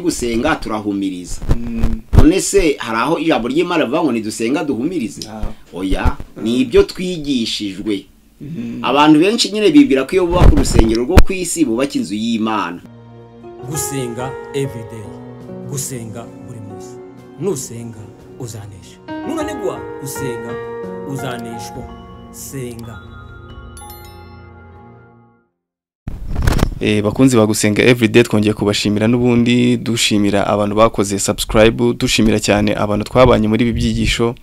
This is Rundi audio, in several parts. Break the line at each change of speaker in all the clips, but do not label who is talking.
gusenga turahumiriza. None se hari aho ijambo ry'Imana rivuga ngo nidusenga duhumirize? Oya, ni ibyo twigishijwe. Abantu benshi nyine bibwira ko iyo bubaka urusengero rwo ku isi bubaka inzu y'Imana.
Gusenga everyday, gusenga buri munsi. Nusenga uzanesha, nunanigwa gusenga uzaneshwa. Senga.
Bakunzi ba Gusenga Everyday, twongeye kubashimira n'ubundi, dushimira abantu bakoze subscribe, dushimira cyane abantu twabanye muri ibi byigisho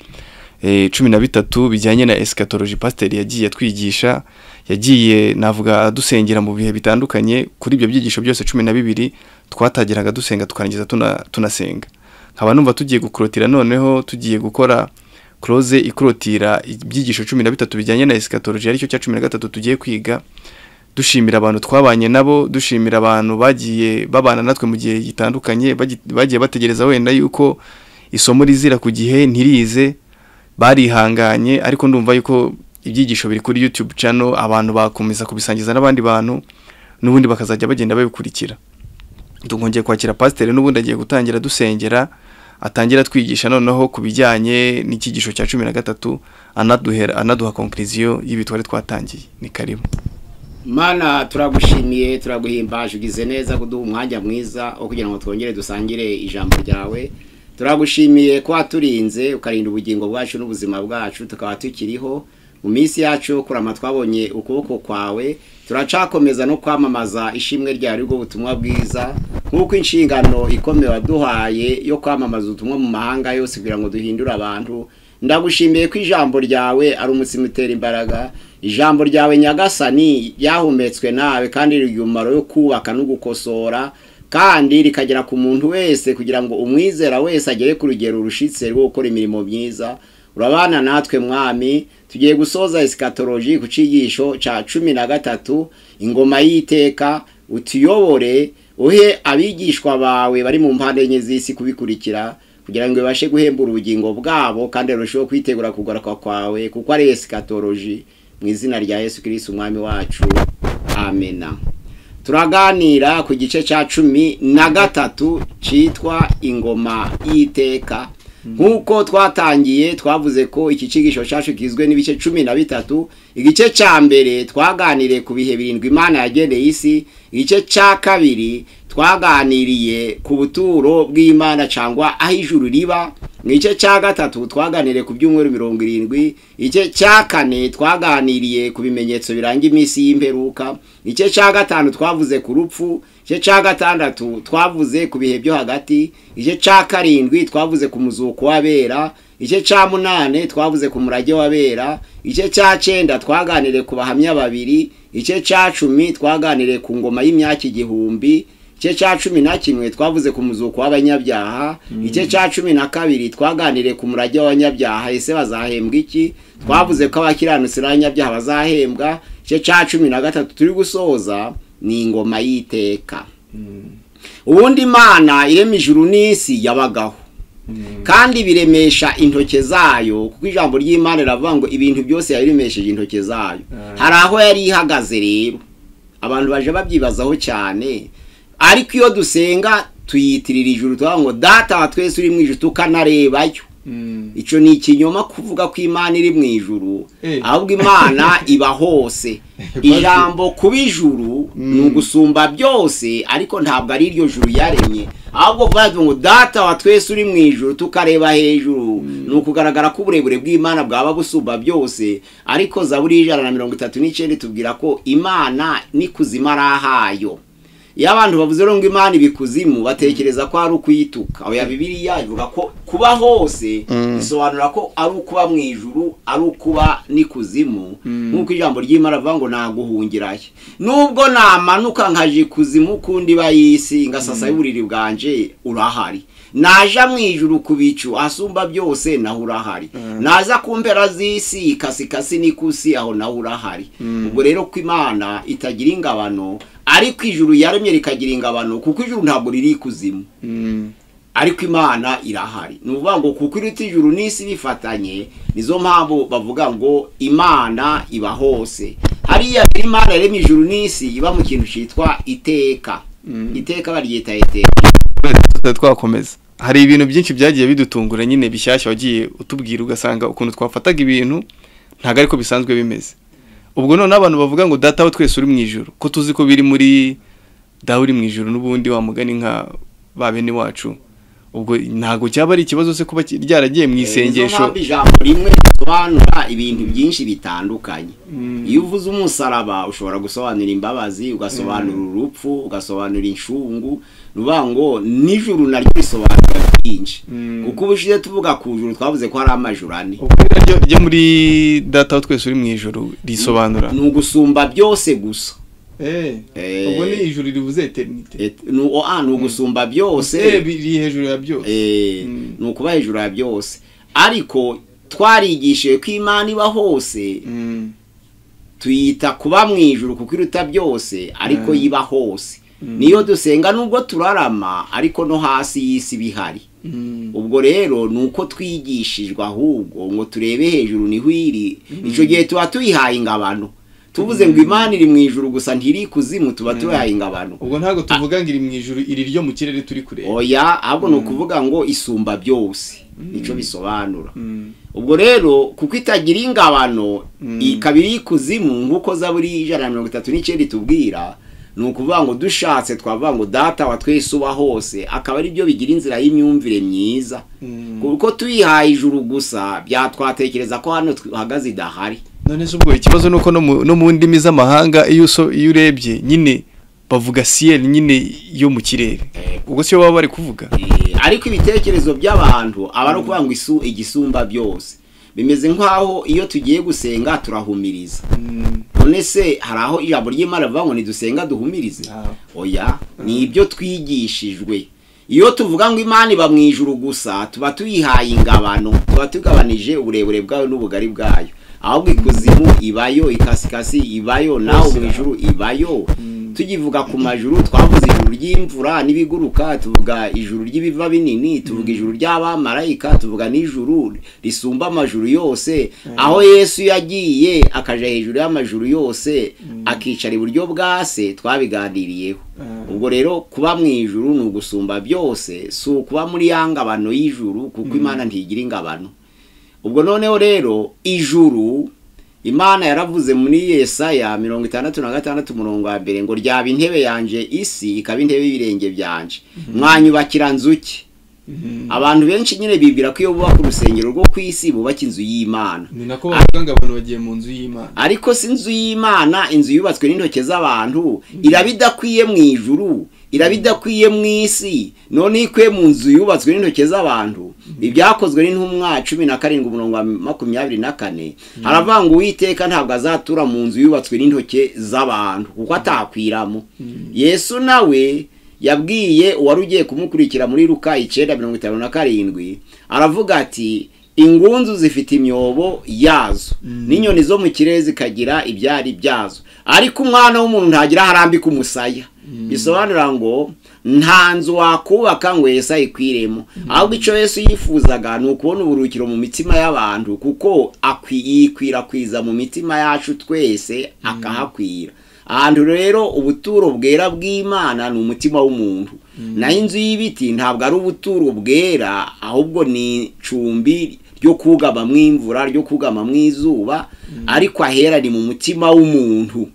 13 bijyanye na eschatology pasteur yagiye twigisha, yagiye navuga dusengera mu bihe bitandukanye. Kuri ibyo byigisho byose 12 twatagiraga dusenga tukarangiza tunasenga. Nkaba numva tugiye gukrotira, noneho tugiye gukora close ikrotira ibyigisho 13 bijyanye na eschatology, aricyo cya 13 tugiye kwiga. Dushimira abantu twabanye nabo, dushimira abantu bagiye babana natwe mu gihe gitandukanye, bagiye bategereza wenda yuko isomo rizira ku gihe ntirize, barihanganye. Ariko ndumva yuko ibyigisho biri kuri YouTube channel, abantu bakomeza kubisangiza n'abandi bantu, n'ubundi bakazajya bagenda babikurikira. Ndongeye kwakira pasteur, n'ubundi agiye gutangira dusengera, atangira twigisha noneho kubijyanye n'ikigisho cya 13, anaduha conclusion y'ibitware twatangiye. Ni karibu.
Mana, turagushimiye, turaguhimbaje, ugize neza kuduha umwanya mwiza wo kugira ngo twongere dusangire ijambo ryawe. Turagushimiye ko waturinze, ukarinda ubugingo bwacu n'ubuzima bwacu, tukaba tukiriho mu minsi yacu kurama, twabonye ukuboko kwawe. Turacakomeza no kwamamaza ishimwe ryawe rwo butumwa bwiza, nk'uko inshingano ikomeye waduhaye yo kwamamaza ubutumwa mu mahanga yose kugira ngo duhindure abantu. Ndagushimiye ko ijambo ryawe ari umutsima utera imbaraga. Ijambo ryawe Nyagasani ryahumetswe nawe, kandi rigira umumaro yo kubaka no gukosora, kandi rikagera ku muntu wese kugira ngo umwizera wese agere ku rugero rushitse rwo gukora imirimo myiza. Urabana natwe Mwami, tugiye gusoza eschatology ku cigisho ca 13, ingoma y'iteka. Utuyobore, uhe abigishwa bawe bari mu mpande enye z'isi kubikurikira, kugira ngo babashe guhembura ubugingo bwabo kandi barusheho kwitegura kugaruka kwawe, kuko ari eschatology. Mu izina rya Yesu Kristo Umwami wacu, amena. Turaganira ku gice ca 13 citwa ingoma y'iteka. Nkuko twatangiye twavuze ko iki cigisho cyacu kizwe n'ibice 13. Igice ca mbere twaganiriye ku bihe birindwi Imana yageneye isi. Igice ca kabiri twaganiriye ku buturo bw'Imana cyangwa aho ijuru riba. Igice ca gatatu twaganiriye ku byumweru 70. Igice ca kane twaganiriye ku bimenyetso biranga iminsi y'imperuka. Igice ca gatanu twavuze ku rupfu. Igice ca gatandatu twavuze ku bihe byo hagati. Igice ca karindwi twavuze ku muzuko w'abera. Igice ca munane twavuze ku murage w'abera. Igice ca cenda twaganiriye ku bahamya babiri. Igice ca 10 twaganiriye ku ngoma y'imyaka 1000. Igice ca 11 twavuze ku muzuko w'abanyabyaha. Igice ca 12 twaganiriye ku murage w'abanyabyaha, ese bazahembwa iki? Twavuze ko abakiranutsi n'abanyabyaha bazahembwa. Igice ca 13 turi gusoza ni ingoma y'iteka. Ubundi Imana irema ijuru n'isi yabagaho, kandi biremesha intoke zayo, kuko ijambo ry'Imana riravuga ngo ibintu byose yabiremesheje intoke zayo. Hari aho yari ihagaze rero, abantu baje babyibazaho cyane. Ariko iyo dusenga tuyitirira ijuru, tuvuga ngo Data wa twese uri mu ijuru, tukanarebayo. Ico ni ikinyoma kuvuga ko Imana iri mu ijuru, ahubwo Imana iba hose. Ijambo kuba ijuru ni ugusumba byose, ariko ntabwo ari iryo juru yaremye, ahubwo kuvuga ngo Data wa twese uri mu ijuru tukareba hejuru, ni ukugaragara ko uburebure bw'Imana bwaba busumba byose. Ariko Zaburi 139 tubwira ko Imana n'ikuzimu ari ahayo. Iyo abantu bavuze ngo Imana ibikuzimu, batekereza ko ari ukuyituka. Oya, Bibiliya ivuga ko kuba hose bisobanura ko ari ukuba mu ijuru, ari ukuba n'ikuzimu. Nk'uko ijambo ry'Imana rivuga ngo naguhungirahe, nubwo namanuka nkaje ikuzimu kundi bayisi, ngasasa y'uburiri bwanje, urahari. Naja mu ijuru ku bicu asumba byose, naho urahari. Naza ku mpera z'isi, kasikasi n'ikusi, aho naho urahari. Ubwo rero ko Imana itagira ingabano, ariko ijuru yaremye rikagira ingabano, kuko ijuru ntabwo riri ikuzimu. Ariko Imana irahari. Ni ukuvuga ngo kuko iruta ijuru n'isi bifatanye, nizo mpamvu bavuga ngo Imana iba hose. Hariya Imana yaremye ijuru n'isi iba mu kintu citwa iteka. Iteka baryita iteka.
tutari twakomeza, hari ibintu byinshi byagiye bidutungura nyine bishyashya wagiye utubwira, ugasanga ukuntu twafataga ibintu ntabwo ariko bisanzwe bimeze. Ubwo none abantu bavuga ngo data wa twese uri mu ijuru, ko tuzi ko biri muri dawe uri mu ijuru n'ubundi wa mugani nka ba bene wacu, ubwo ntago cyaba ari ikibazo se kuba ryaragiye mu isengesho?
Ijambo rimwe risobanura ibintu byinshi bitandukanye. Iyo uvuze umusaraba ushobora gusobanura imbabazi, ugasobanura urupfu, ugasobanura inshungu, nuvuga ngo nijuru naryo risobanura byinshi. Kuko ubushize tuvuga ku juru twavuze ko hari amajuru ane.
Ubwo ryo muri data wa twese uri mu ijuru risobanura
ni ugusumba byose gusa.
Ubwo ni ijuru rivuze eternité.
Ni ugusumba byose.
Biri hejuru ya byose.
Ni ukuba hejuru ya byose. Ariko twarigishije ko Imana iba hose, tuyita kuba mu ijuru kuko iruta byose, ariko yiba hose. Niyo dusenga nubwo turarama, ariko no hasi y'isi bihari. Ubwo rero nuko twigishijwe ahubwo ngo turebe hejuru niho iri. Ico gihe tuba tuyihaye ingabano. Tuvuze ngo Imana iri mu ijuru gusa ntiri kuzimu, tuba tuyihaye ingabano.
Ubwo ntago tuvuga ngo iri mu ijuru iri ryo mu kirere turi kureba.
Oya, ahubwo ni ukuvuga ngo isumba byose. Nico bisobanura. Ubwo rero kuko itagira ingabano ikaba iri kuzimu nkuko Zaburi 139 itubwira, ni ukuvuga ngo dushatse twavuga ngo data wa twese uba hose, akaba ari byo bigira inzira y'imyumvire myiza. Kuko tuyihaye ijuru gusa byatwatekereza ko hano tuhagaze idahari.
None se ubwo ikibazo nuko no mu ndimi z'amahanga iyo urebye nyine bavuga ciel nyine yo mu kirere, ubwo siyo baba bari kuvuga.
Ariko ibitekerezo by'abantu aba ari ukuvuga ngo igisumba byose bimeze nk'aho iyo tugiye gusenga turahumiriza. None se hari aho ijambo ry'Imana rivuga ngo nidusenga duhumirize? Oya, ni ibyo twigishijwe. Iyo tuvuga ngo Imana iba mu ijuru gusa tuba tuyihaye ingabano, tuba tugabanije uburebure bwayo n'ubugari bwayo. Ahubwo ikuzimu ibayo, ikasikasi ibayo, naho mu ijuru ibayo. Tugivuga ku majuru twavuze ijuru ry'imvura n'ibiguruka, tuvuga ijuru ry'ibiva binini, tuvuga ijuru ry'abamarayika, tuvuga n'ijuru risumba amajuru yose. Aho Yesu yagiye akaja hejuru y'amajuru yose akicara iburyo bwa se, twabiganiriyeho. Ubwo rero kuba mu ijuru ni ugusumba byose, si ukuba muri ya ngabano y'ijuru, kuko Imana ntigira ingabano. Ubwo noneho rero ijuru Imana yaravuze muri Yesaya 66 umurongo wa mbere ngo ryaba intebe yanje isi ikaba intebe y'ibirenge byanje, mwanyubakira nzuki. Abantu benshi nyine bibwira ko iyo bubaka urusengero rwo ku isi bubaka inzu y'Imana.
Ni nako bavuga ngo abantu bagiye mu nzu y'Imana.
Ariko si inzu y'Imana, inzu yubatswe n'intoke z'abantu irabidakwiye mu ijuru, irabidakwiye mu isi, none ikwiye mu nzu yubatswe n'intoke z'abantu. Ibyakozwe n'intumwa 17 umurongo wa 24 haravuga ngo Uwiteka ntabwo azatura mu nzu yubatswe n'intoke z'abantu kuko atakwiramo. Yesu nawe yabwiye uwari ugiye kumukurikira muri Luka 9:57 aravuga ati ingunzu zifite imyobo yazo, n'inyoni zo mu kirere zikagira ibyari byazo, ariko umwana w'umuntu ntagira harambika umusaya. Bisobanura ngo nta nzu wakubaka ngo Yesu ayikwiremo. Ahubwo icyo Yesu yifuzaga ni ukubona uburuhukiro mu mitima y'abantu, kuko akwirakwiza mu mitima yacu twese akahakwira. Ahantu rero ubuturo bwera bw'Imana ni umutima w'umuntu. Naho inzu y'ibiti ntabwo ari ubuturo bwera, ahubwo ni icumbi ryo kugama mu imvura, ryo kugama mu izuba, ariko ahera ni mu mutima w'umuntu.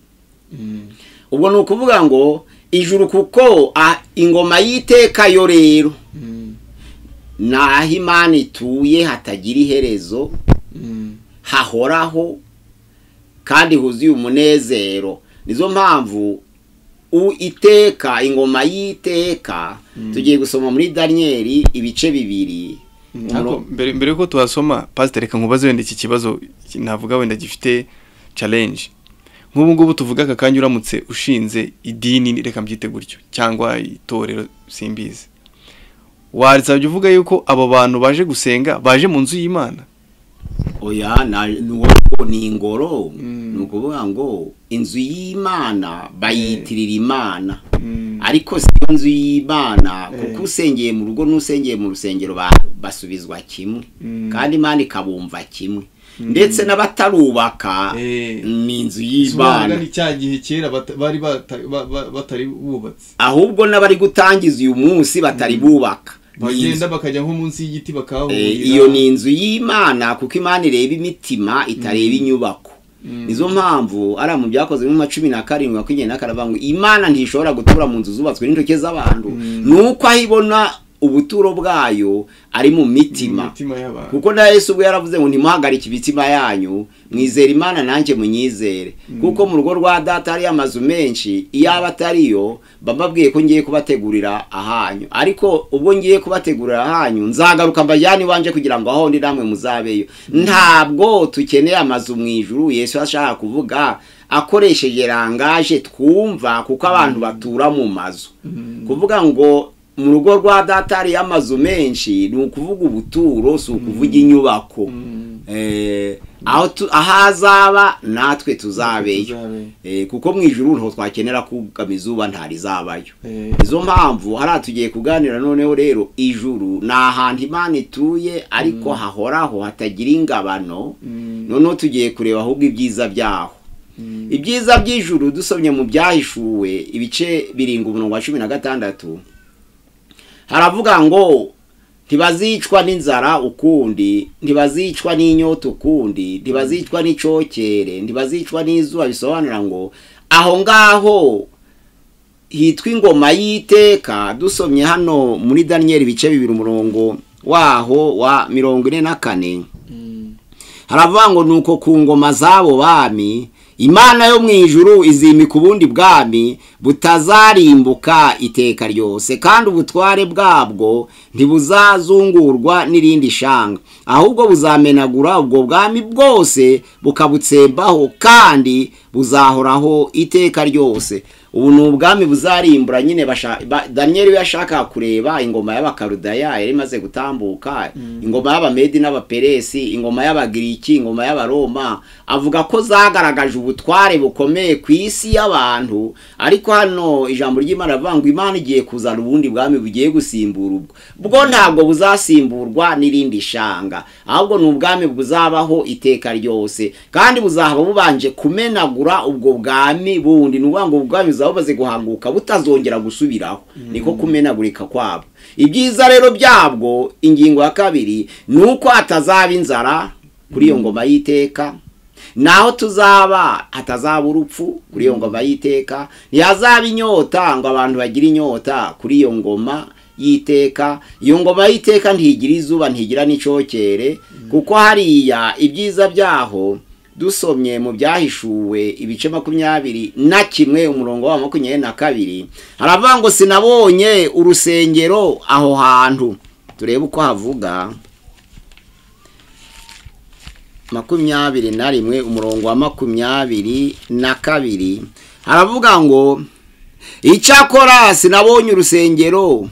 Ubwo ni ukuvuga ngo ijuru kuko ingoma y'iteka yo rero naho Imana ituye hatagira iherezo, hahoraho kandi huzuye umunezero. Nizo mpamvu iteka ingoma y'iteka tugiye gusoma muri Danieli ibice 2.
Mbere yuko tuhasoma, Pastor, reka nkubaze wenda iki kibazo navuga wenda gifite challenge. Nk'ubu ngubu tuvuga aka kanya uramutse ushinze idini, reka mbyite gutyo, cyangwa itorero simbizi, wazajya uvuga yuko abo bantu baje gusenga baje mu nzu y'Imana?
Oya, ni ingoro. Ni ukuvuga ngo inzu y'Imana bayitirira Imana, ariko si inzu y'Imana, kuko usengeye mu rugo n'usengeye mu rusengero basubizwa kimwe, kandi Imana ikabumva kimwe. Ndetse n'abatarubaka ni inzu y'Imana.
Ni cya gihe kera bari batari bubatse,
ahubwo n'abari gutangiza uyu munsi batari bubaka,
bagenda bakajya nko munsi y'igiti bakahurira.
Iyo ni inzu y'Imana, kuko Imana ireba imitima itareba inyubako. Nizo mpamvu ari mu byakozwe mu 17:24 ngo Imana ntishobora gutura mu nzu zubatswe n'intoke z'abantu, nuko aho ibona ubuturo bwayo ari mu mitima. Kuko na Yesu ubwo yaravuze ngo ntimuhagarike imitima yanyu, mwizere Imana nanjye munyizere, kuko mu rugo rwa data hari amazu menshi, iyaba atariyo bababwiye ko ngiye kubategurira ahanyu, ariko ubwo ngiye kubategurira ahanyu nzagaruka mbajyane iwanje kugira ngo aho ndi namwe muzabeyo. Ntabwo tukeneye amazu mu ijuru. Yesu ashaka kuvuga akoresheje rangaje twumva, kuko abantu batura mu mazu. Kuvuga ngo mu rugo rwa data hari amazu menshi ni ukuvuga ubuturo, si ukuvuga inyubako. Aho ahazaba natwe tuzabeyo, kuko mu ijuru nto twakenera kugama izuba ntarizabayo. Izo mpamvu hari tugiye kuganira noneho rero, ijuru ni ahantu Imana ituye ariko hahoraho hatagira ingabano. Noneho tugiye kureba ahubwo ibyiza byaho. Ibyiza by'ijuru dusomye mu byahishuwe ibice 7 umurongo wa 16, haravuga ngo ntibazicwa n'inzara ukundi, ntibazicwa n'inyota ukundi, ntibazicwa n'icokere, ntibazicwa n'izuba. Bisobanura ngo aho ngaho hitwa ingoma y'iteka. Dusomye hano muri Daniel ibice 2 umurongo waho wa 44, haravuga ngo nuko ku ngoma zabo bami Imana yo mu ijuru izimika ubundi bwami butazarimbuka iteka ryose, kandi ubutware bwabwo ntibuzazungurwa n'irindi shanga, ahubwo buzamenagura ubwo bwami bwose bukabutsembaho, kandi buzahoraho iteka ryose. Ubu ni ubwami buzarimbura nyine. Daniel yashaka kureba ingoma y'Abakaludaya yari imaze gutambuka, ingoma y'Abamedi n'Abaperesi, ingoma y'Abagiriki, ingoma y'Abaroma, avuga ko zagaragaje ubutware bukomeye ku isi y'abantu. Ariko hano ijambo ry'Imana rivuga ngo Imana igiye kuzana ubundi bwami bugiye gusimbura ubwo. Bwo ntabwo buzasimburwa n'irindi shanga, ahubwo ni ubwami buzabaho iteka ryose, kandi buzahaba bubanje kumenagura ubwo bwami bundi. Ni ukuvuga ngo ubwami buzabaze guhanguka butazongera gusubiraho, niko kumenagurika kwabo. Ibyiza rero byabwo, ingingo ya 2, nuko hatazaba inzara kuri iyo ngoma y'iteka, naho tuzaba hatazaba urupfu kuri iyo ngoma y'iteka, ntihazaba inyota ngo abantu bagire inyota kuri iyo ngoma y'iteka. Iyo ngoma y'iteka ntigira izuba, ntigira n'icokere, kuko hariya ibyiza byaho dusomye mu byahishuwe ibice 21 umurongo wa 22, haravuga ngo sinabonye urusengero aho hantu. Turebe uko havuga. 21 umurongo wa 22, haravuga ngo icyakora sinabonye urusengero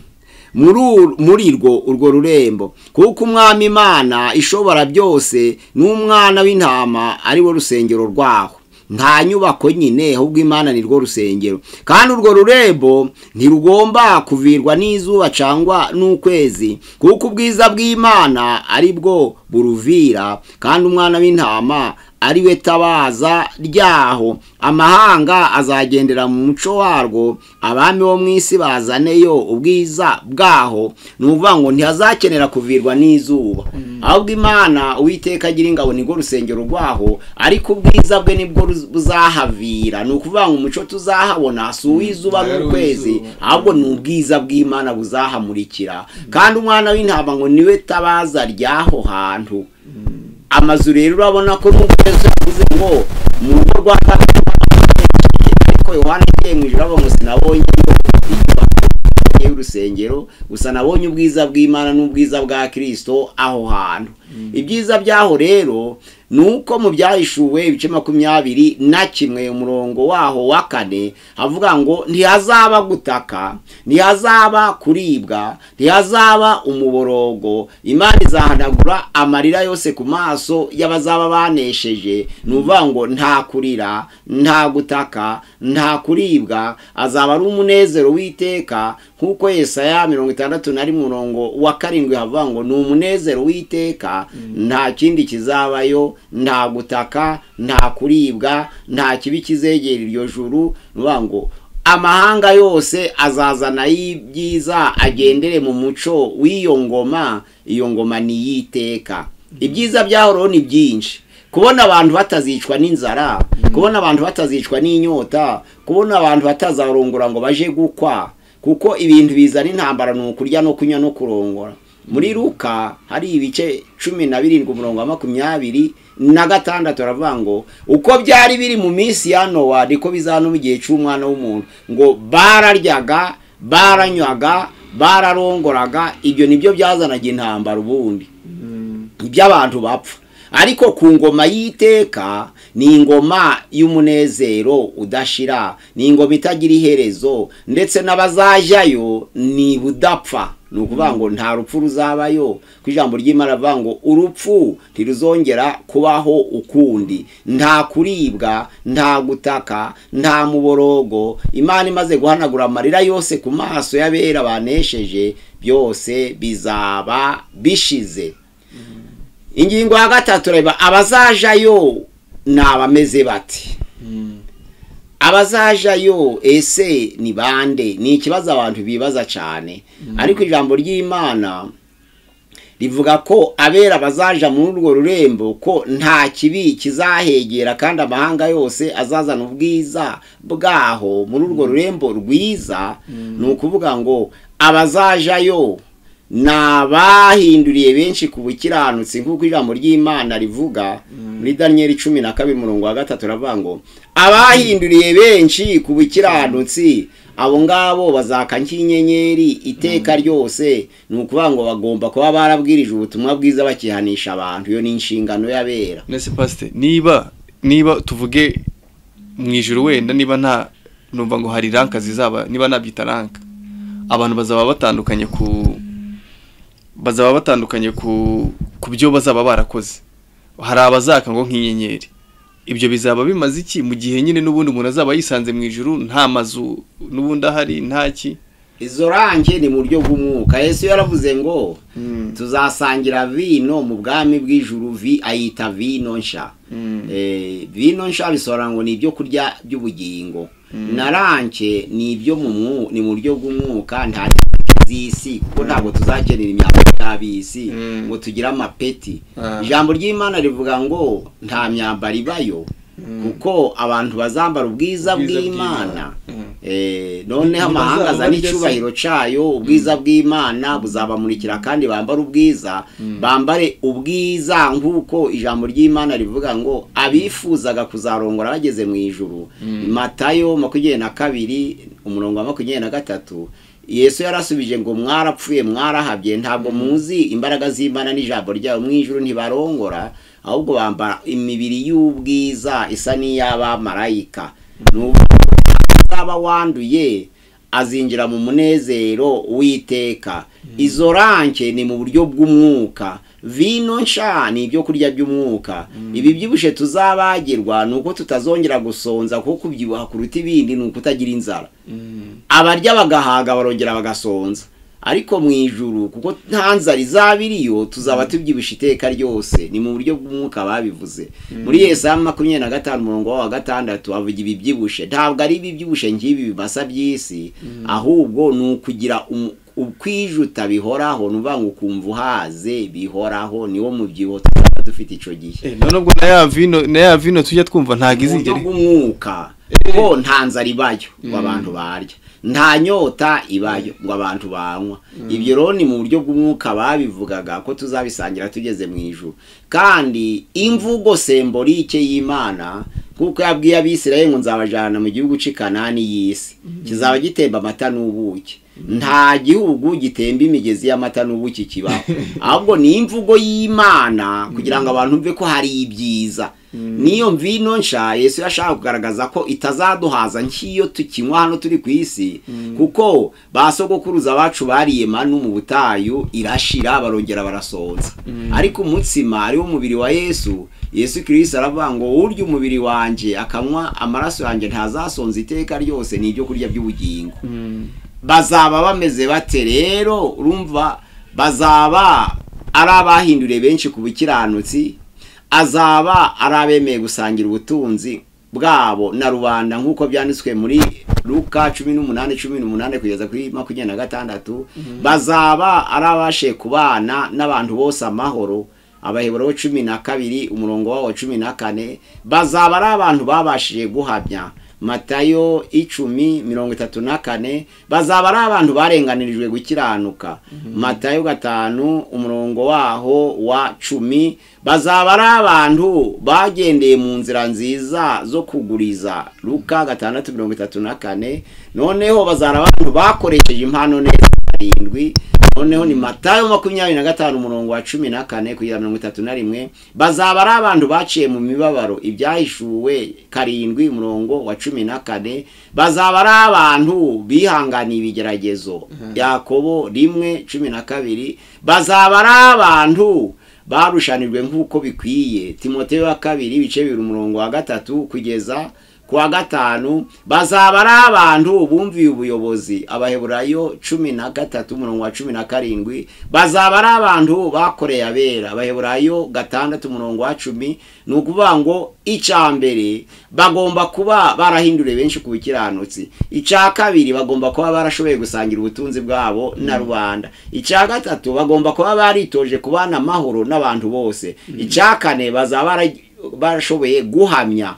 muri rwo urwo rurembo, kuko umwami Imana ishobora byose n'umwana w'intama ari wo rusengero rwaho. Nta nyubako nyine, ahubwo Imana ni rwo rusengero, kandi urwo rurembo ntirugomba kuvirwa n'izuba cyangwa n'ukwezi, kuko ubwiza bw'Imana ari bwo buruvira, kandi umwana w'intama ari we tabaza ryaho. Amahanga azagendera mu muco warwo, abami bo mu isi bazaneyo ubwiza bwaho. Ni ukuvuga ngo ntihazakenera kuvirwa n'izuba, ahubwo Imana Uwiteka agira ingabo nirwo rusengero rwaho, ariko ubwiza bwe nibwo buzahavira. Ni ukuvuga ngo umuco tuzahabona si uw'izuba n'ukwezi, ahubwo ni ubwiza bw'Imana buzahamurikira, kandi umwana w'intama ngo niwe tabaza ryaho hantu. Amazu rero urabona ko nubwo Yesu yavuze ngo mu rugo rwa data, ariko Yohana agiye mu ijuru avuga ngo sinabonye y'urusengero, gusa nabonye ubwiza bw'Imana n'ubwiza bwa Kristo aho hantu. Ibyiza byaho rero nuko mu byahishuwe ibice 21 umurongo waho wa 4 havuga ngo ntihazaba gutaka, ntihazaba kuribwa, ntihazaba umuborogo, Imana izahanagura amarira yose ku maso y'abazaba banesheje. Nuvuga ngo nta kurira, nta gutaka, nta kuribwa, azaba ari umunezero w'iteka, nkuko Yesaya 61 umurongo wa 7 havuga ngo ni umunezero w'iteka y'iteka, nta kindi kizabayo, nta gutaka, nta kuribwa, nta kibi kizegera iryo juru. Nuvuga ngo amahanga yose azazana ibyiza agendere mu muco w'iyo ngoma. Iyo ngoma ni iy'iteka. Ibyiza byahoro ni byinshi. Kubona abantu batazicwa n'inzara, kubona abantu batazicwa n'inyota, kubona abantu batazarongora ngo baje gukwa, kuko ibintu bizana intambara ni ukurya no kunywa no kurongora. Muri Luka hari ibice 17 umurongo wa 26 aravuga ngo uko byari biri mu minsi ya Nowa niko bizana mu gihe cy'umwana w'umuntu, ngo bararyaga, baranywaga, bararongoraga. Ibyo nibyo byazanaga intambara ubundi, iby'abantu bapfa. Ariko ku ngoma y'iteka ni ingoma y'umunezero udashira, ni ingoma itagira iherezo, ndetse n'abazajyayo ni budapfa. Ni ukuvuga ngo nta rupfu ruzabayo, ku ijambo ry'Imana rivuga ngo urupfu ntiruzongera kubaho ukundi, nta kuribwa, nta gutaka, nta muborogo. Imana imaze guhanagura amarira yose ku maso y'abera banesheje, byose bizaba bishize. Ingingo ya gatatu reba abazajayo ni abameze bati. Abazajayo ese ni bande? Ni ikibazo abantu bibaza cyane. Ariko ijambo ry'Imana rivuga ko abera bazaja muri urwo rurembo ko nta kibi kizahegera, kandi amahanga yose azazana ubwiza bwaho muri urwo rurembo rwiza. Ni ukuvuga ngo abazajayo nabahinduriye benshi ku bukiranutsi, nk'uko ijambo ry'Imana rivuga muri Daniel 12 umurongo wa 3 ravuga ngo abahinduriye benshi ku bukiranutsi abo ngabo bazaka nk'inyenyeri iteka ryose. Ni ukuvuga ngo bagomba kuba barabwirije ubutumwa bwiza bakihanisha abantu. Iyo ni inshingano y'abera.
Nese pastor, niba tuvuge mu ijuru wenda niba nta numva ngo hari ranka zizaba, niba nabyita ranka, abantu bazaba batandukanye ku byo bazaba barakoze. Hari abazaka ngo nk'inyenyeri. Ibyo bizaba bimaze iki mu gihe nyine n'ubundi umuntu azaba yisanze mu ijuru nta mazu n'ubundi ahari ntaki?
Izo ranke ni mu buryo bw'umwuka. Yesu yaravuze ngo tuzasangira vino mu bwami bw'ijuru, vi ayita vino nsha. Vino nsha bisobanura ngo ni ibyo kurya by'ubugingo. Na ranke ni ibyo ni mu buryo bw'umwuka, nta z'isi, kuko ntabwo tuzakenera imyambaro y'ab'isi ngo tugire amapeti. Ijambo ry'Imana rivuga ngo nta myambaro ibayo, kuko abantu bazambara ubwiza bw'Imana. Noneho amahanga azana icyubahiro cyayo, ubwiza bw'Imana buzabamurikira, kandi bambara ubwiza, bambare ubwiza nk'uko ijambo ry'Imana rivuga ngo abifuzaga kuzarongora bageze mu ijuru. Matayo 22 umurongo wa 23 Yesu yarasubije ngo mwarapfuye mwarahabye, ntabwo muzi imbaraga z'Imana n'ijambo ryayo. Mu ijuru ntibarongora, ahubwo bambara imibiri y'ubwiza isa n'iy'abamarayika. N'ubwo wanduye azinjira mu munezero w'iteka. Izo ranke ni mu buryo bw'umwuka. Vino nsha ni ibyo kurya by'umwuka. Ibi byibushe tuzabagirwa nuko tutazongera gusonza, kuko kubyibuha kuruta ibindi ni ukutagira inzara. Abarya bagahaga barongera bagasonza, ariko mu ijuru kuko nta nzara izabiriyo tuzaba tubyibushe iteka ryose. Ni mu buryo bw'umwuka babivuze. Muri Yesaya 25 umurongo wa 6 avuga ibi byibushe. Ntabwo ari ibi byibushe nk'ibi bibasa by'isi, ahubwo ni ukugira ukwijuta bihoraho, nuvuga ngo ukumva uhaze bihoraho, niwo mubyibuho tuzaba dufite ico gihe.
None ubwo na ya vino tujya twumva ntago izigere
umwuka, ko nta nzara ibayo ngo abantu barya, nta nyota ibayo ngo abantu banywa. Ibyo rero ni mu buryo bw'umwuka babivugaga ko tuzabisangira tugeze mu ijuru. Kandi imvugo sembolike y'Imana, kuko yabwiye Abisirayeli ngo nzabajana mu gihugu cy'i Kanani y'isi, kizaba gitemba amata n'ubuki. Nta gihugu gitemba imigezi y'amata n'ubuki kibaho, ahubwo ni imvugo y'Imana kugira ngo abantu mve ko hari ibyiza. Niyo mvino nsha Yesu yashaka kugaragaza ko itazaduhaza nk'iyo tukinywa hano turi ku isi, kuko basogokuruza bacu bariye manu mu butayu irashira barongera barasonza. Ariko umutsima ari wo mubiri wa Yesu, Yesu Kristo aravuga ngo urya umubiri wanje akanywa amaraso yanjye ntazasonza iteka ryose, ni ibyo kurya by'ubugingo. Bazaba bameze bate rero? Urumva bazaba ari abahinduriye benshi ku bukiranutsi, azaba ari abemeye gusangira ubutunzi bwabo na rubanda nk'uko byanditswe muri Luka 18:18 kugeza kuri 26. Bazaba ari abashe kubana n'abantu bose amahoro, Abaheburayo 12 umurongo wawo 14. Bazaba ari abantu babashije guhamya, Matayo 10:34. Bazaba ari abantu barenganirijwe gukiranuka, Matayo 5 umurongo waho wa 10. Bazaba ari abantu bagendeye mu nzira nziza zo kuguriza, Luka 6:34. Noneho bazaba abantu bakoresheje impano neza 7. Noneho ni Matayo 25 umurongo wa 14 kugeza 31. Bazaba ari abantu baciye mu mibabaro, Ibyahishuwe 7 umurongo wa 14. Bazaba ari abantu bihanganiye ibigeragezo, Yakobo 1:12. Bazaba ari abantu barushanijwe nk'uko bikwiye, Timoteyo wa 2 ibice 2 umurongo wa 3 kugeza kuwa 5. Bazaba ari abantu bumviye ubuyobozi, Abaheburayo 13 umurongo wa 17. Bazaba ari abantu bakoreye abera, Abaheburayo 6 umurongo wa 10. Ni ukuvuga ngo icya mbere bagomba kuba barahinduriye benshi ku bukiranutsi, icya kabiri bagomba kuba barashoboye gusangira ubutunzi bwabo na rubanda, icya gatatu bagomba kuba baritoje kubana amahoro n'abantu bose, icya kane bazaba barashoboye guhamya.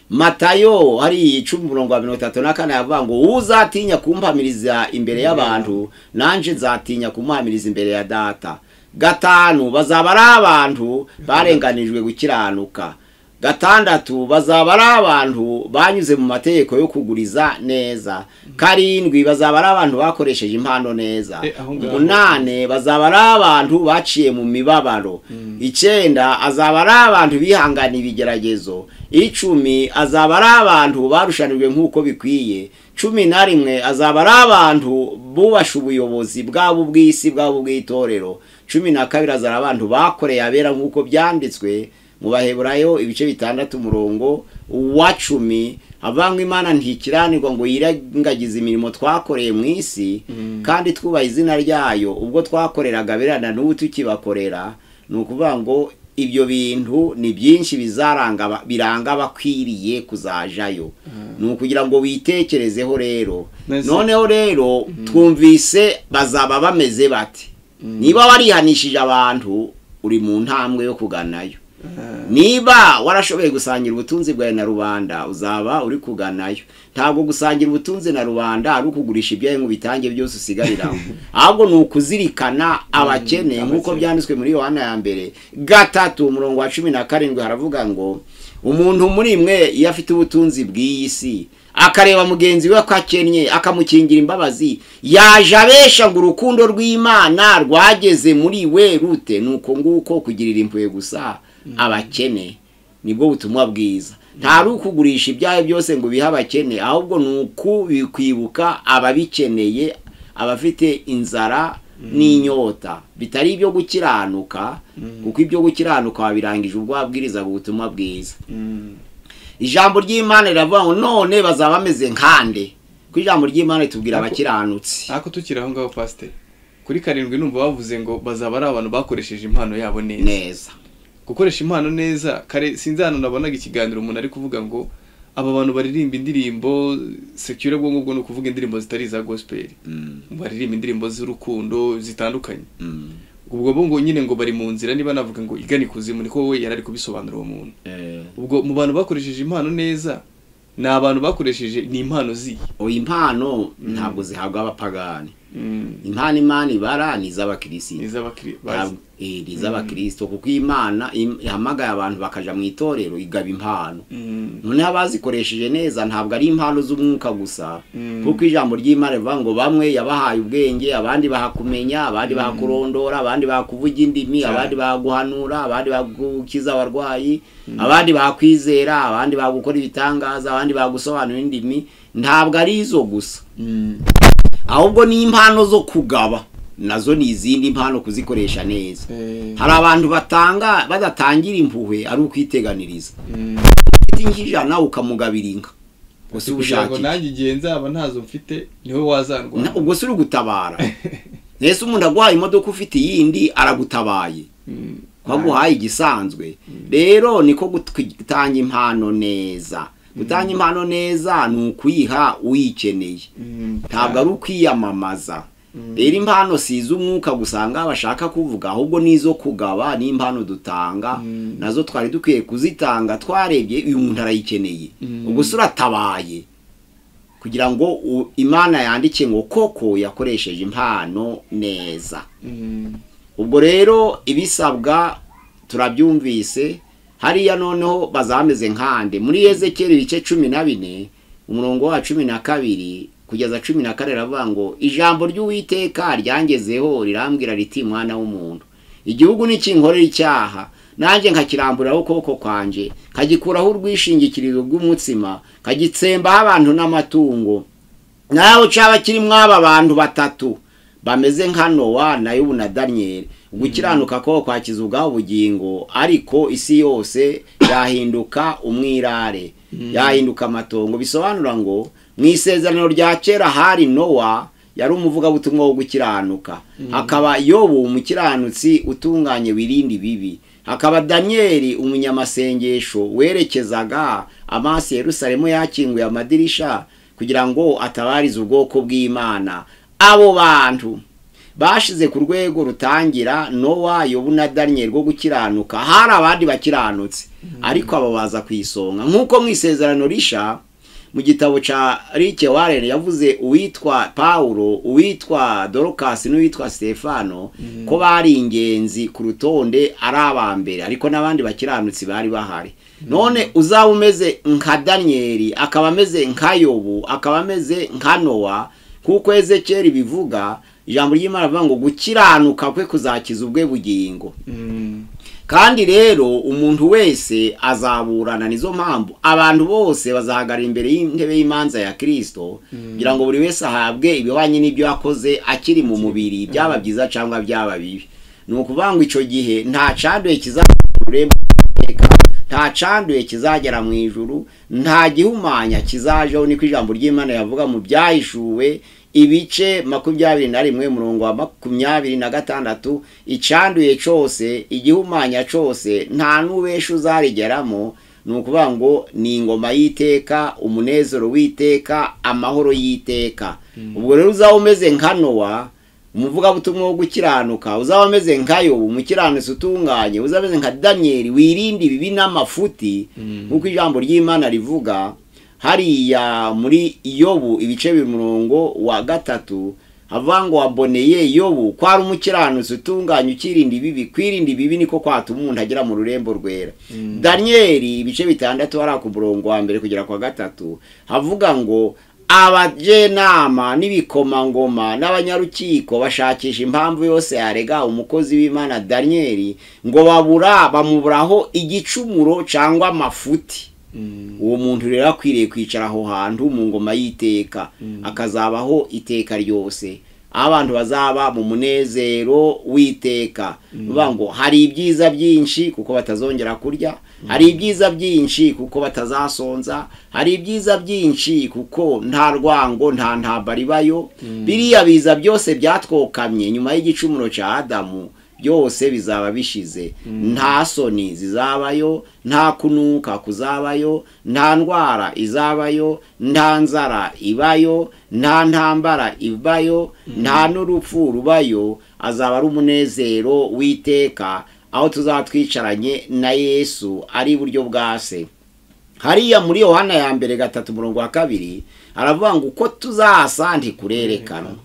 Matayo hari 10:34 yavuga ngo uzatinya kumpamiriza imbere y'abantu nanje nzatinya kumuhamiriza imbere ya data. 5 bazaba ari abantu barenganijwe gukiranuka. 6 bazaba ari abantu banyuze mu mategeko yo kuguriza neza. 7 bazaba ari abantu bakoresheje impano neza. 8 bazaba ari abantu baciye mu mibabaro. 9 azaba ari abantu bihangana ibigeragezo. 10 azaba ari abantu barushanijwe nk'uko bikwiye. 11 azaba ari abantu bubasha ubuyobozi bwabo bw'isi bwabo bw'itorero. 12 azaba abantu bakoreye abera nk'uko byanditswe mu Baheburayo ibice 6 umurongo wa 10. Avangwa Imana ntikiranirwa ngo yirengagize imirimo twakoreye mu isi kandi twubaha izina ryayo ubwo twakoreraga abera n'ubu tukibakorera. Ni ukuvuga ngo ibyo bintu ni byinshi bizaranga biranga abakwiriye kuzajayo. Ni ukugira ngo witekerezeho rero. Noneho rero twumvise bazaba bameze bati niba warihanishije abantu uri mu ntambwe yo kuganayo, niba warashoboye gusangira ubutunzi bwawe na rubanda uzaba uri kuganayo. Ntabwo gusangira ubutunzi na rubanda ari ukugurisha ibyawe ngo bitange byose usigariraho, ahubwo ni ukuzirikana abakene nk'uko byanditswe muri Yohana ya mbere 3 umurongo wa 17 haravuga ngo umuntu muri mwe iyo afite ubutunzi bw'iyi si akareba mugenzi we ko akennye akamukingira imbabazi, yaje abesha ngo urukundo rw'Imana rwageze muri we rute. Nuko nguko kugirira impuhwe gusa abakene nibwo butumwa bwiza. Ntari ukugurisha ibyawe byose ngo bihe abakene, ahubwo ni ukubikwibuka ababikeneye, abafite inzara n'inyota, bitari ibyo gukiranuka, kuko ibyo gukiranuka wabirangije ubwo wabwirizaga ubutumwa bwiza. Ijambo ry'Imana riravuga ngo none bazaba bameze nkande, kuko ijambo ry'Imana ritubwira abakiranutsi.
Ariko tukiri aho ngaho pastor, kuri 7 numva bavuze ngo bazaba ari abantu bakoresheje impano yabo neza. Gukoresha impano neza, kare sinzi hano nabonaga ikiganiro umuntu ari kuvuga ngo aba bantu baririmba indirimbo secure bwo ngubwo no kuvuga indirimbo zitari za gospel, baririmba indirimbo z'urukundo zitandukanye. Ubwo bo ngo nyine ngo bari mu nzira, niba navuga ngo igani kuzimu, niko we yarari kubisobanura uwo muntu. Ubwo mu bantu bakoresheje impano neza ni abantu bakoresheje ni impano ziye.
Oya, impano ntabwo zihabwa abapagani. Impano Imana ibara ni iz'abakristo. Iz'abakristo, kuko Imana ihamagaye abantu bakaja mu itorero igaba impano. None abazikoresheje neza ntabwo ari impano z'umwuka gusa, kuko ijambo ry'Imana rivuga ngo bamwe yabahaye ubwenge, abandi bahakumenya, abandi bahakurondora, abandi bahakuvuga indimi, abandi bahaguhanura, abandi bagukiza abarwayi, abandi bahakwizera, abandi bagukora ibitangaza, abandi bagusobanura indimi. Ntabwo ari izo gusa, ahubwo ni impano zo kugaba, nazo ni izindi mpano kuzikoresha neza. Hari abantu batanga badatangira impuhwe ari ukwiteganiriza. Ufite 100 ukamugabira inka,
gusa ubushake nanjye igihe nzaba ntazo mfite niwe wazandwa,
ubwo si uri gutabara. Nese umuntu aguhaye imodoka ufite iyindi aragutabaye, ko aguhaye igisanzwe. Rero niko gutanga impano neza. Gutanga impano neza ni ukuyiha uyikeneye, ntabwo ari ukwiyamamaza. Rero impano si iz'umwuka gusanga bashaka kuvuga, ahubwo n'izo kugaba n'impano dutanga nazo twari dukwiye kuzitanga twarebye uyu muntu arayikeneye, ubwo se uratabaye kugira ngo Imana yandike ngo koko yakoresheje impano neza. Ubwo rero ibisabwa turabyumvise. Hariya noneho bazameze nkande muri Ezekiyeli ibice 14 umurongo wa 12 kugeza 14 aravuga ngo ijambo ry'Uwiteka ryangezeho rirambwira riti mwana w'umuntu, igihugu nikinkorera icyaha nanjye nkakiramburaho ukuboko kwanje, nkagikuraho urwishingikirizo rw'umutsima, nkagitsembaho abantu n'amatungo, naho caba kirimo aba bantu batatu bameze nka Nowa na Yobu na Daniyeli, gukiranuka ko kwakiza ubwabo ubugingo, ariko isi yose yahinduka umwirare, yahinduka amatongo. Bisobanura ngo mu isezerano rya kera hari Nowa yari umuvugabutumwa wo gukiranuka, hakaba Yobu umukiranutsi utunganye wirindi bibi, hakaba Daniyeli umunyamasengesho werekezaga amaso Yerusalemu yakinguye amadirisha kugira ngo atabarize ubwoko bw'Imana. Abo bantu bashize ku rwego rutangira Nowa, Yobu na Daniyeli rwo gukiranuka. Hari abandi bakiranutse ariko abo baza ku isonga, nk'uko mu isezerano risha mu gitabo ca Rick Warren yavuze uwitwa Paulo, uwitwa Dorcas n'uwitwa Stefano ko bari ingenzi ku rutonde ari abambere, ariko n'abandi bakiranutsi bari bahari. None uzaba umeze nka Daniyeli, akaba ameze nka Yobu, akaba ameze nka Nowa, kuko Ezekiyeli bivuga ijambo ry'Imana rivuga ngo gukiranuka kwe kuzakiza ubwe bugingo. Kandi rero umuntu wese azaburana. Nizo mpamvu abantu bose bazahagarara imbere y'intebe y'imanza ya Kristo, kugira ngo buri wese ahabwe ibihwanye n'ibyo yakoze akiri mu mubiri, byaba byiza cyangwa byaba bibi. Ni ukuvuga ngo icyo gihe nta canduye kizagera, nta canduye kizagera mu ijuru, nta gihumanya kizajeho. Niko ijambo ry'Imana yavuga mu byahishuwe ibice 21 umurongo wa 26, icanduye cose, igihumanya cose, nta n'ubesha uzarigeramo. Ni ukuvuga ngo ni ingoma y'iteka, umunezero w'iteka, amahoro y'iteka. Ubwo rero uzaba umeze nka Nowa umuvugabutumwa wo gukiranuka, uzaba umeze nka Yobu umukiranutsi utunganye, uzaba umeze nka Daniyeli wirinde ibibi n'amafuti, nk'uko ijambo ry'Imana rivuga hariya muri Yobu ibice 2 wa 3, havuga ngo waboneye Yobu ko ari umukiranutsi utunganye ukirinda ibibi. Kwirinda ibibi niko kwatuma umuntu agera mu rurembo rwera. Daniyeli ibice 6 hari ku murongo wa 1 kugera kwa 3 havuga ngo abajenama n'ibikomangoma n'abanyarukiko bashakisha impamvu yose yarega umukozi w'Imana Daniyeli, ngo babura bamuburaho igicumuro cyangwa amafuti. Uwo muntu rero akwiriye kwicara aho hantu mu ngoma y'iteka, akazabaho iteka ryose, abantu bazaba mu munezero w'iteka. Bivuga ngo hari ibyiza byinshi kuko batazongera kurya, hari ibyiza byinshi kuko batazasonza, hari ibyiza byinshi kuko nta rwango, nta ntambara ibayo. Biriya biza byose byatwokamye nyuma y'igicumuro cya Adamu byose bizaba bishize. Nta soni zizabayo, nta kunuka kuzabayo, nta ndwara izabayo, nta nzara ibayo, nta ntambara ibayo, nta n'urupfu rubayo. Azaba ari umunezero w'iteka, aho tuzatwicaranye na Yesu ari iburyo bwa se. Hariya muri Yohana ya mbere 3 umurongo wa 2 aravuga ngo uko tuzasa ntikurerekanwa,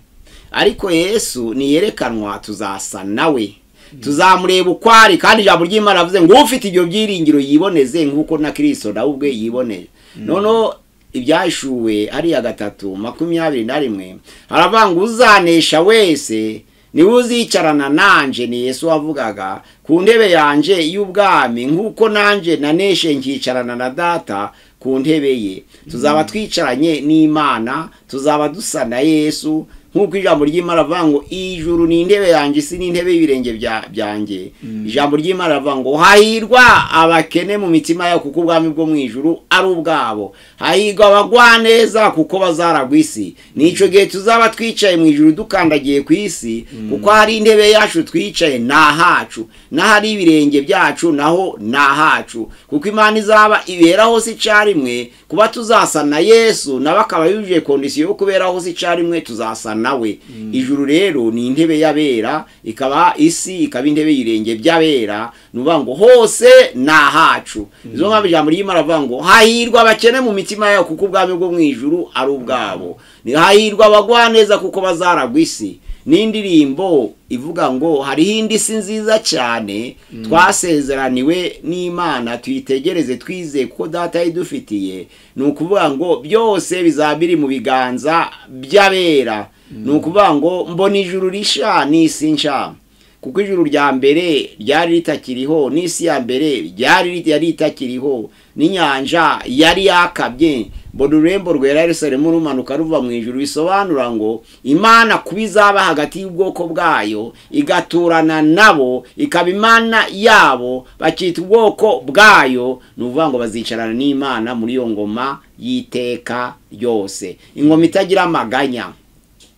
ariko Yesu niyerekanwa tuzasa nawe, tuzamureba uko ari. Kandi ijambo ry'Imana avuze ngo ufite ibyo byiringiro yiboneze nk'uko na Kristo nawe ubwe yiboneye. Noneho ibyahishuwe hariya 3:21 aravuga ngo uzanesha wese niwe uzicarana nanje, ni Yesu wavugaga, ku ntebe yanje y'ubwami, nk'uko nanje naneshe nkicarana na Data ku ntebe ye. Tuzaba twicaranye n'Imana, tuzaba dusa na Yesu, Nk'uko ijambo ry'Imana rivuga ngo ijuru ni intebe yanjye, isi ni intebe y'ibirenge byanjye. Ijambo ry'Imana rivuga ngo hahirwa abakene mu mitima yabo, kuko ubwami bwo mu ijuru ari ubwabo. Hahirwa abagwaneza, kuko bazaragwa isi. Nico gihe tuzaba twicaye mu ijuru dukandagiye ku isi, kuko hari intebe yacu twicaye na hacu, n'ahari ibirenge byacu naho na hacu, kuko Imana izaba ibera hose icyarimwe. Kuba tuzasa na Yesu nawe akaba yujuje kondisiyo yo kubera hose icyarimwe, tuzasa nawe. Ijuru rero ni intebe y'abera, ikaba isi ikaba intebe y'irenge by'abera, nuvuga ngo hose na hacu. Izo mpamvu ijambo ry'Imana rivuga ngo hahirwa abakene mu mitima yabo, kuko ubwami bwo mu ijuru ari ubwabo. Ni hahirwa abagwaneza, kuko bazaragwa isi. N'indirimbo ivuga ngo hariho indi si nziza cyane twasezeraniwe n'Imana, tuyitegereze twizeye kuko data yidufitiye. Ni ukuvuga ngo byose bizaba biri mu biganza by'abera. Ni ukuvuga ngo mbona ijuru risha n'isi nsha, kuko ijuru rya mbere ryari ritakiriho, n'isi ya mbere yari itakiriho, n'inyanja yari yakabye. Mbona ururembo rwera Yerusalemu rumanuka ruva mu ijuru, bisobanura ngo Imana kuba izaba hagati y'ubwoko bwayo, igaturana nabo, ikaba Imana yabo, bakita ubwoko bwayo. Ni ukuvuga ngo bazicarana n'Imana muri iyo ngoma y'iteka ryose, ingoma itagira amaganya,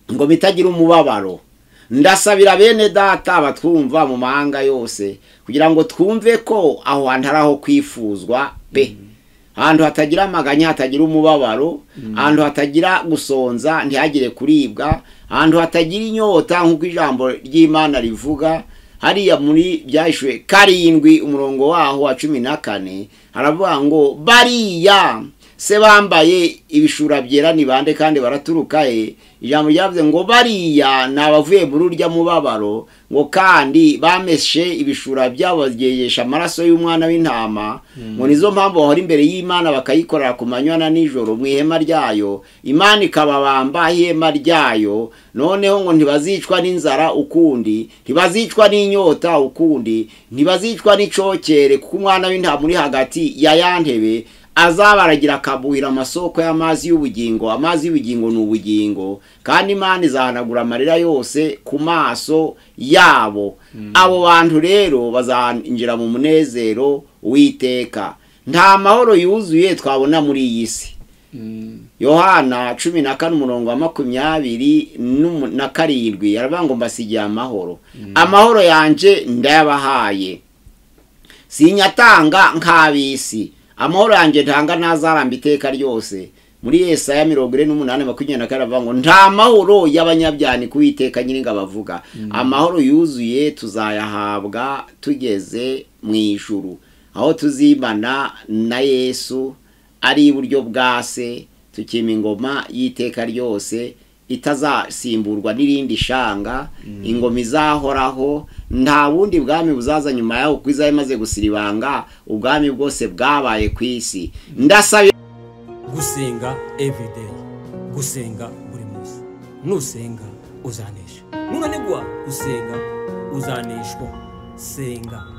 ingoma itagira umubabaro. Ndasabira bene data batwumva mu mahanga yose, kugira ngo twumve ko aho hantu ari aho kwifuzwa pe. Ahantu hatagira amaganya, hatagira umubabaro, ahantu hatagira gusonza, ntihagire kuribwa, ahantu hatagira inyota, nk'uko ijambo ry'Imana rivuga hariya muri Byahishwe 7 umurongo waho wa 14, haravuga ngo bariya se bambaye ibishura byera ni bande kandi baraturuka he? Ijambo ryavuze ngo bariya ni abavuye muri urya mubabaro, ngo kandi bameshe ibishura byabo bageyesha amaraso y'umwana w'intama, ngo nizo mpamvu bahora imbere y'Imana bakayikorera ku manywa na nijoro mu ihema ryayo, Imana ikababamba ihema ryayo. Noneho ngo ntibazicwa n'inzara ukundi, ntibazicwa n'inyota ukundi, ntibazicwa n'icokere, kuko umwana w'intama uri hagati ya ya ntebe azabaragira akabuhira amasoko y'amazi y'ubugingo. Amazi y'ubugingo ni ubugingo, kandi Imana izahanagura amarira yose ku maso yabo. Abo bantu rero bazinjira mu munezero w'iteka. Nta mahoro yuzuye twabona muri iyi si. Yohana 14 umurongo wa 27 yaravuga ngo mbasigiye amahoro, amahoro yanje ndayabahaye, sinyatanga nk'ab'isi, amahoro yanjye ntanga ntazaramba iteka ryose. Muri Yesaya 48:24 avuga ngo nta mahoro y'abanyabyaha ni kuwiteka Nyiringabo avuga. Amahoro yuzuye tuzayahabwa tugeze mu ijuru, aho tuzimana na Yesu ari iburyo bwa se, tukima ingoma y'iteka ryose itazasimburwa n'irindi shanga, ingoma izahoraho. Nta bundi bwami buzaza nyuma yaho, kuko izaba imaze gusiribanga ubwami bwose bwabaye ku isi. Ndasabye
gusenga everyday, gusenga buri munsi. Nusenga uzanesha, nunanigwa gusenga uzaneshwa. Senga.